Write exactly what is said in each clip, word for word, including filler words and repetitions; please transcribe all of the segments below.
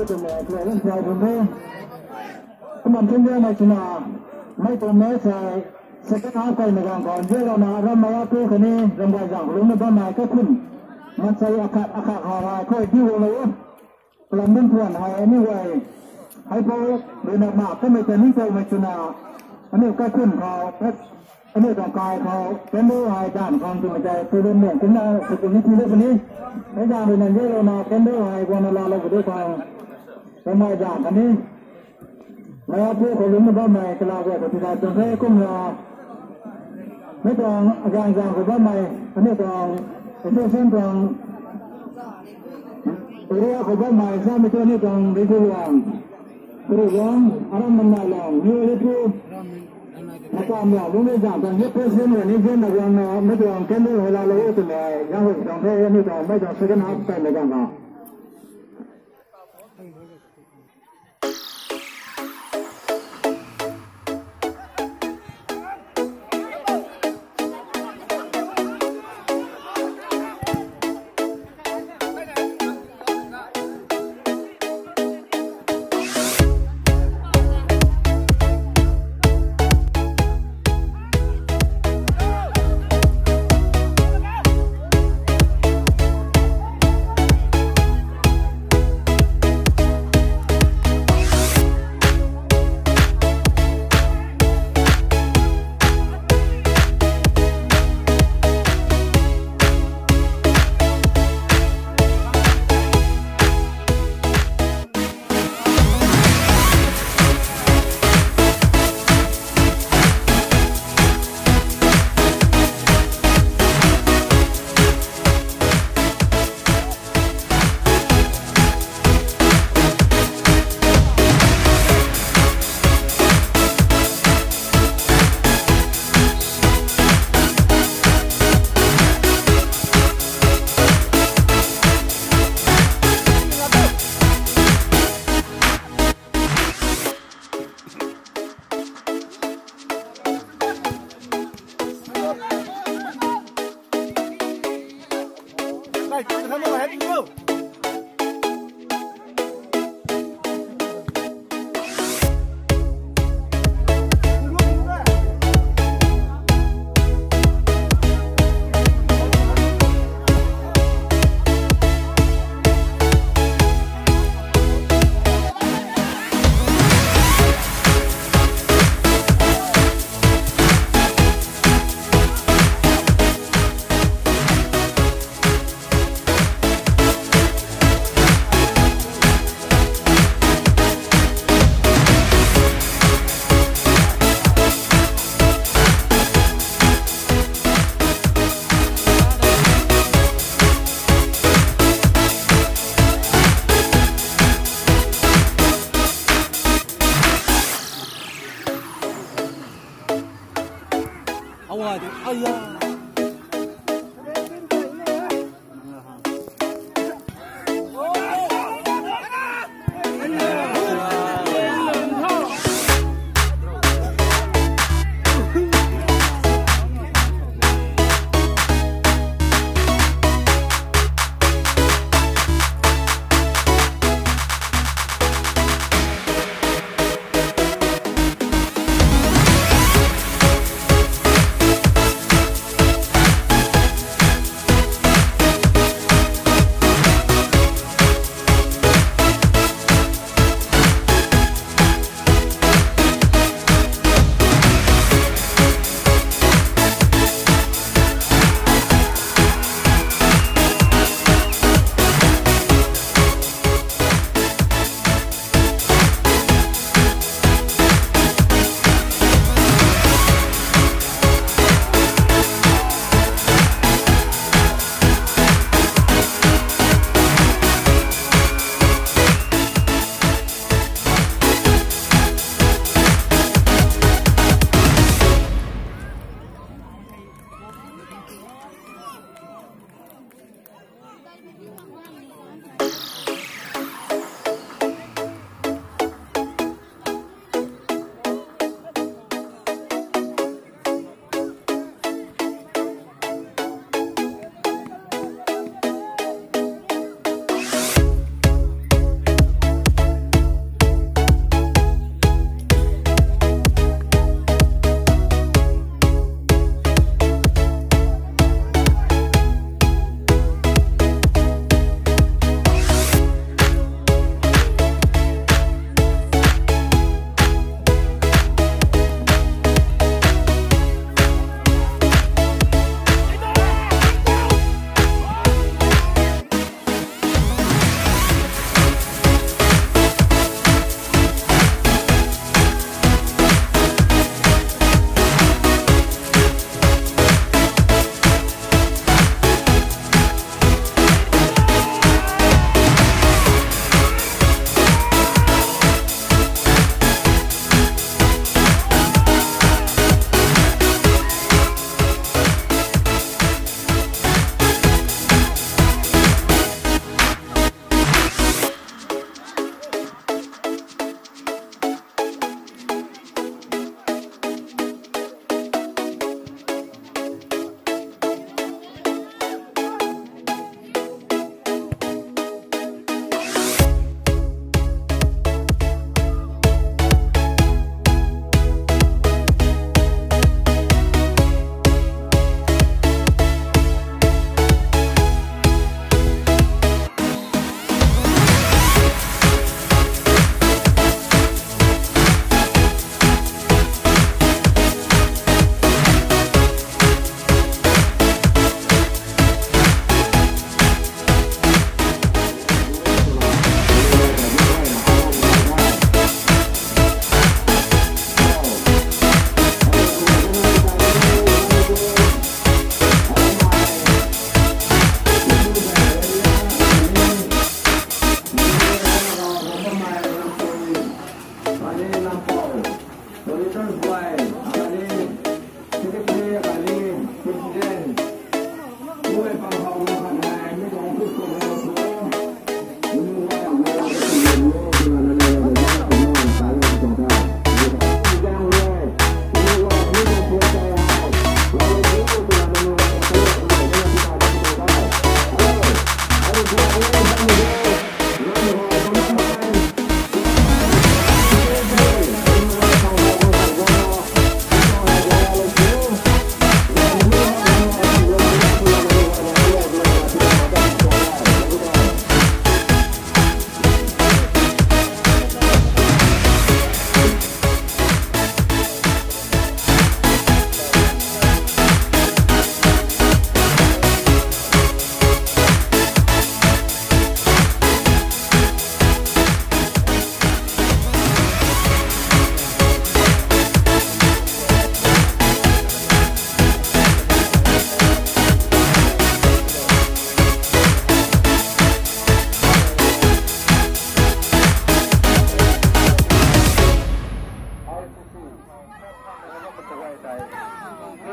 Tumei play lam sai bun the. Kumna thun de mai chuna, mei tuang match hei second half kai na gang khou nzianlouna Rammei Apu khatni Ramgay Zang khou lungcna bammei kaikhun mansei akhat akhat hau hei khou di guang lou o. Kalam bun thuan hei aniu guay, hei pou ruina mak kamei ta ning tei mei chuna, aniu kaikhun khou, aniu tuang kai khou candle hei dan khang twmei tei student nunc kumna security le puni. Hei dan ruina nzianlouna candle hei guangna laalou pu de khang, Ramgay Zang khatni Mei Apu khou lungcna bammei kalam guay khou tizay tuang the. Kumna mei tuang Zang Zang khou bammei, aniu tuang association tuang area khou bammei samei tu aniu tuang Ri Luang, Ri Luang, Aram Namnai Luang, New Lipu, Matam Luang, Lungmei Zang tuang youth president rui ni zianna guangna mei tuang candle hei laalou o twmei zang khou tuang the. Aniu tuang mei tuang second half kai na gang khou.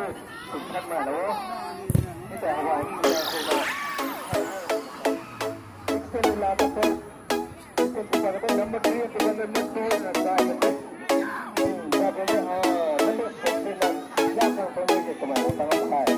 Number three, number six,